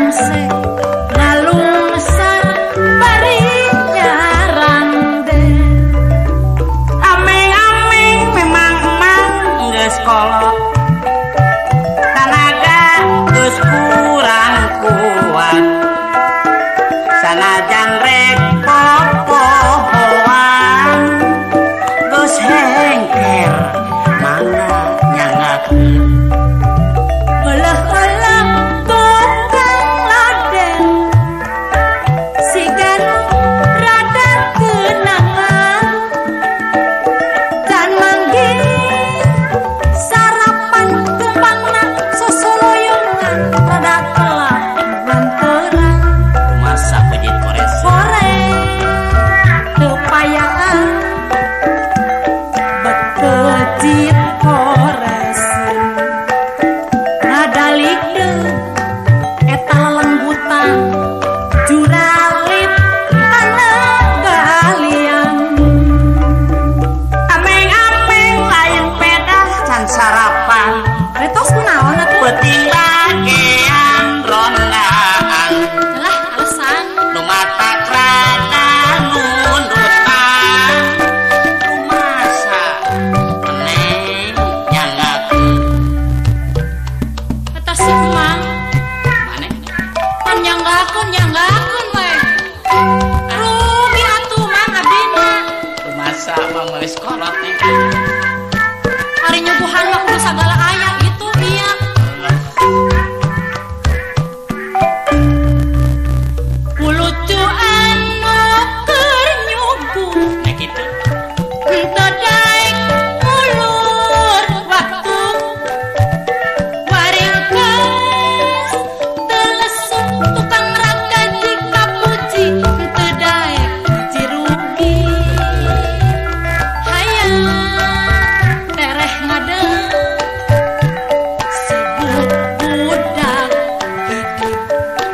Rangse ngalungsar bari nyarande. Ameng-ameng memang emang geus kolot, tanaga geus kurang kuat, sanajan rek popohoan geus hengker mangga nyanggakeun. Euleuh-euleuh tukang laden siga nu rada keunangan, can manggih sarapan kembangna sosoloyongan rada telat lanteran. Rumasa pejit kores Sore teu payaan bekecit koreseun, ngadalik deui eta lelenggutan juralit kana galian. Ameng-ameng lain pedah can sarapan, Retos kunaon atuh? Peuting bagean rondaan. Lah alasan. Nu matak rada nundutan, rumasa meneng nyanggakeun. Eta si Emang Maneh pan nyanggakeun nyanggakeun we. Rugi atuh Mang abdina. Rumasa mah meuli kolot nih. Ari nyuguhan mah kudu sagala aya gitu ieu. Kulucu anu keur nyuguh Nah kitu. Henteu daek ulur waktu, waringkes teu lesu tukang ragaji kapuji henteu daek cirugi. Hayang tereh ngadeg sibuk budak hidup.